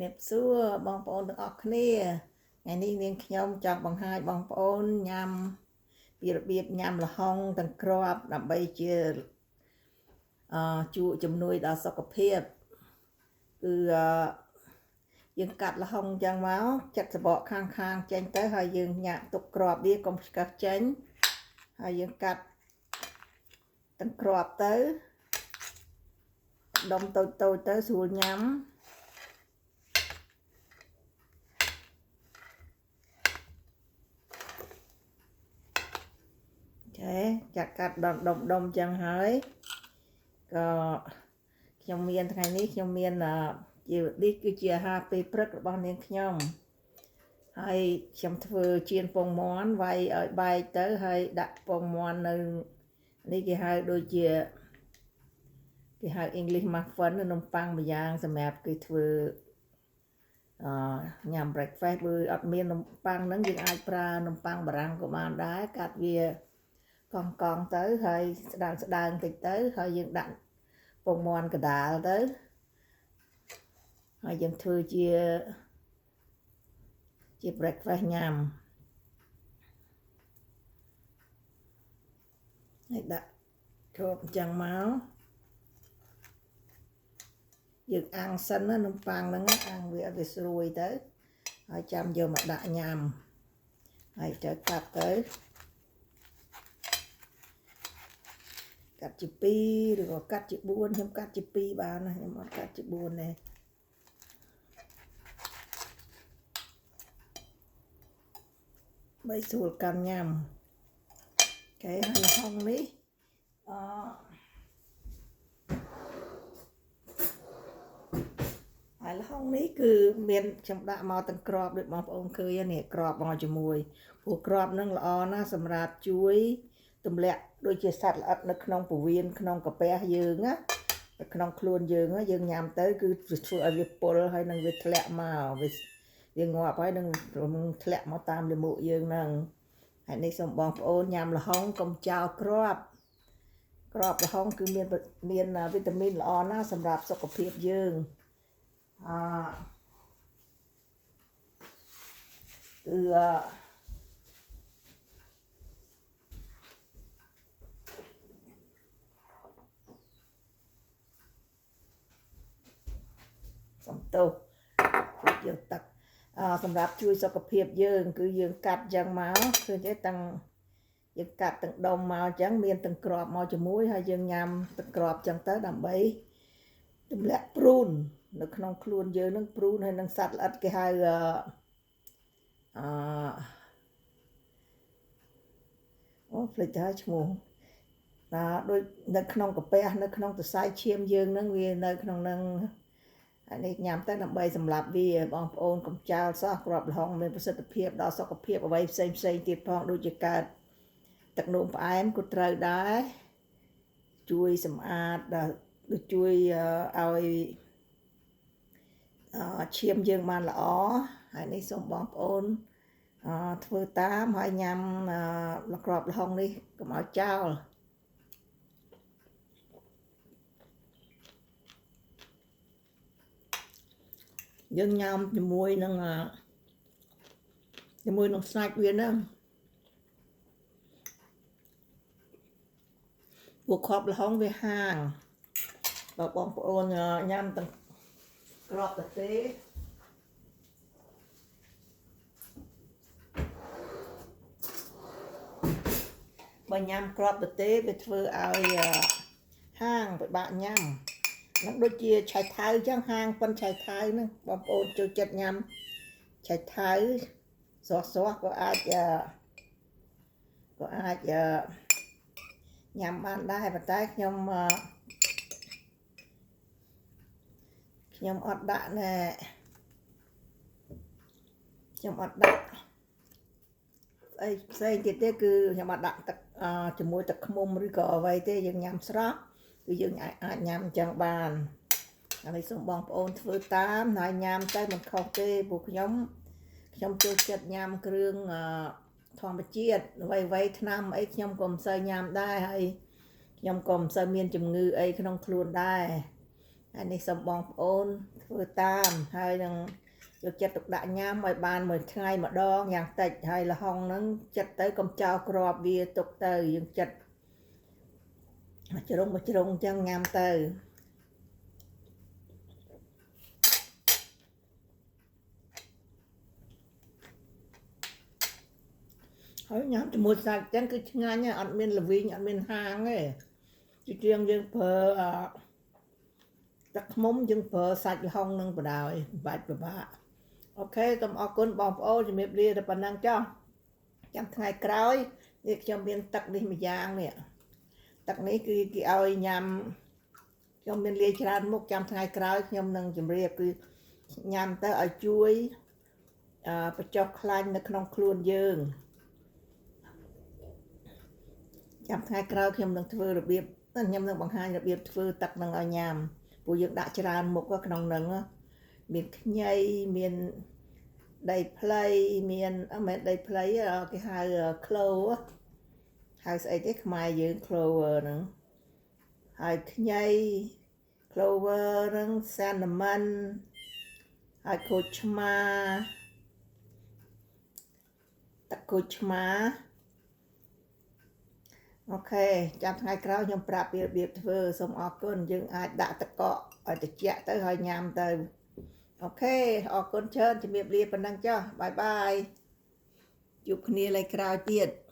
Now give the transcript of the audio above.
ជំរាបសួរបងប្អូនទាំងអស់គ្នាថ្ងៃនេះនាងខ្ញុំចង់បង្ហាញបងប្អូនញ៉ាំពីរបៀបញ៉ាំល្ហុងទាំងគ្រាប់ដើម្បីជាជួយជំនួយដល់សុខភាពគឺយើងកាត់ល្ហុងចឹងមកចិត្តសបកខាងខាងចេញទៅហើយយើងញាក់ទុកគ្រាប់វាកុំឆ្កឹះចេញហើយយើងកាត់ទាំងគ្រាប់ទៅដុំតូចតូចទៅស្រួលញ៉ាំចាក់កាត់ដុំដុំចឹងហើយក៏ខ្ញុំមានថ្ងៃនេះខ្ញុំមានជានេះគឺជាអាហារពេលព្រឹករបស់នាងខ្ញុំហើយខ្ញុំធ្វើចៀនពងមាន់វាយឲ្យបែកទៅហើយដាក់ពងមាន់នៅនេះគេហៅដូចជាគេហៅ English muffin នំប៉័ងម្យ៉ាងសម្រាប់គេធ្វើញ៉ាំ breakfast បើអត់មាននំប៉័ងហ្នឹងយើងអាចប្រើនំប៉័ងបារាំងក៏បានដែរកាត់វាកង់កង់ទៅហើយស្ដើងស្ដើងតិចទៅហើយយើងដាក់ពងមាន់កដាលទៅហើយយើងធ្វើជា breakfast ញ៉ាំហើយដាក់គ្រាប់អញ្ចឹងមកយើងអាំងសិនណានំប៉័ងហ្នឹងអាំងវាឲ្យវាស្រួយទៅហើយចាំយកមកដាក់ញ៉ាំហើយត្រូវកាត់ទៅកាត់ជា2ឬក៏កាត់ជា4ខ្ញុំកាត់ជា2បានណាខ្ញុំអត់កាត់ជា4ទេបីស្រួលកាន់ញ៉ាំគេហើយល្ហុងនេះហើយល្ហុងនេះគឺមានខ្ញុំដាក់មកទាំងក្របដូចបងប្អូនឃើញនេះក្របមកជាមួយព្រោះក្របនឹងល្អណាស់សម្រាប់ជួយទម្លាក់ដូចជាសត្វល្អិតនៅក្នុងពោះវៀនក្នុងកាពះយើងណានៅក្នុងខ្លួនយើងយើងញ៉ាំទៅគឺធ្វើឲ្យវាពុលហើយនឹងវាធ្លាក់មកវាងាប់ហើយនឹងធ្លាក់មកតាមលាមកយើងហ្នឹងហើយនេះសូមបងប្អូនញ៉ាំល្ហុងកុំចោលគ្រាប់គ្រាប់ល្ហុងគឺមានវីតាមីនល្អណាស់សម្រាប់សុខភាពយើងគឺសំទោសយកទឹកសម្រាប់ជួយសុខភាពយើងគឺយើងកាត់ចឹងមកឃើញទេទាំងយើងកាត់ទាំងដុំមកចឹងមានទាំងគ្រាប់មកជាមួយហើយយើងញ៉ាំទាំងគ្រាប់ចឹងទៅដើម្បីទម្លាក់ព្រូននៅក្នុងខ្លួនយើងនឹងព្រូនហើយនឹងសត្វល្អិតគេហៅអូភ្លេចទៅឈ្មោះណាដូចនៅក្នុងកាពះនៅក្នុងសរសៃឈាមយើងនឹងវានៅក្នុងនឹងអានេះញ៉ាំទៅដើម្បីសម្រាប់វាបងប្អូនកុំចោលសោះគ្រាប់ល្ហុងមានប្រសិទ្ធភាពដល់សុខភាពអ្វីផ្សេងផ្សេងទៀតផងដូចជាកើតទឹកនោមផ្អែមក៏ត្រូវដែរជួយសម្អាតដល់ដូចជួយឲ្យឈាមយើងបានល្អហើយនេះសូមបងប្អូនធ្វើតាមហើយញ៉ាំគ្រាប់ល្ហុងនេះកុំឲ្យចោលយើងញ៉ាំជាមួយនឹងសាច់វាហ្នឹងពួកគ្រាប់ល្ហុងវាហាងបើបងប្អូនញ៉ាំទាំងគ្រាប់ទៅទេបើញ៉ាំគ្រាប់ទៅទេវាធ្វើឲ្យហាងពិបាកញ៉ាំហ្នឹងដូចជាឆៃថៅចឹងហាងប៉ុនឆៃថៅហ្នឹងបងប្អូនចូលចិត្តញ៉ាំឆៃថៅស្រស់ស្រស់ក៏អាចញ៉ាំបានដែរប៉ុន្តែខ្ញុំអត់ដាក់ណែខ្ញុំអត់ដាក់អីផ្សេងទៀតទេគឺខ្ញុំអត់ដាក់ទឹកជាមួយទឹកឃ្មុំឬក៏អ្វីទេយើងញ៉ាំស្រស់គឺយើងអាចញ៉ាំអញ្ចឹងបានហើយសូមបងប្អូនធ្វើតាមហើយញ៉ាំទៅមិនខុសទេព្រោះខ្ញុំចូលចិត្តញ៉ាំគ្រឿងធម្មជាតិអ្វីៗថ្នាំអីខ្ញុំក៏មិនសូវញ៉ាំដែរហើយខ្ញុំក៏មិនសូវមានជំងឺអីក្នុងខ្លួនដែរហើយនេះសូមបងប្អូនធ្វើ ធ្វើតាមហើយនឹងយកចិត្តទុកដាក់ញ៉ាំឲ្យបានមួយថ្ងៃម្ដងយ៉ាងតិចហើយល្ហុងហ្នឹងចិត្តទៅកុំចោលគ្រាប់វាទុកទៅយើងចិត្តមួយជ្រុងមួយជ្រុងអញ្ចឹងញ៉ាំទៅហើយញ៉ាំជាមួយសាច់អញ្ចឹងគឺឆ្ងាញ់ណាស់អត់មានល្វីងអត់មានហាងទេជាជាងយើងប្រើអទឹកឃ្មុំយើងប្រើសាច់ល្ហុងនឹងបដ ாய் បាច់ពិបាក OK សូមអរគុណបងប្អូនជំរាបលាតែប៉ុណ្ណឹងចុះចាំថ្ងៃក្រោយនេះខ្ញុំមានទឹកនេះមួយយ៉ាងនេះទឹកនេះគឺគេឲ្យញ៉ាំខ្ញុំមានលាយច្រើនមុខចាំថ្ងៃក្រោយខ្ញុំនឹងជម្រាបគឺញ៉ាំទៅឲ្យជួយបញ្ចុះខ្លាញ់នៅក្នុងខ្លួនយើងចាំថ្ងៃក្រោយខ្ញុំនឹងធ្វើរបៀបខ្ញុំនឹងបង្ហាញរបៀបធ្វើទឹកនឹងឲ្យញ៉ាំព្រោះយើងដាក់ច្រើនមុខក្នុងនឹងមានខ្ញីមានដីផ្លៃមានអត់មែនដីផ្លៃគេហៅ clove ហៅស្អីទេខ្មែរយើង clover ហ្នឹងហើយខ្ញី clover ហ្នឹង cinnamon ហើយក្រូចឆ្មាទឹកក្រូចឆ្មា OK ចាំថ្ងៃក្រោយខ្ញុំប្រាប់ពីរបៀបធ្វើសូមអរគុណយើងអាចដាក់ទឹកកកឲ្យត្រជាក់ទៅហើយញ៉ាំទៅ OK អរគុណច្រើនជំរាបលាប៉ុណ្ណឹងចុះ bye bye ជួបគ្នាលើក្រោយទៀត។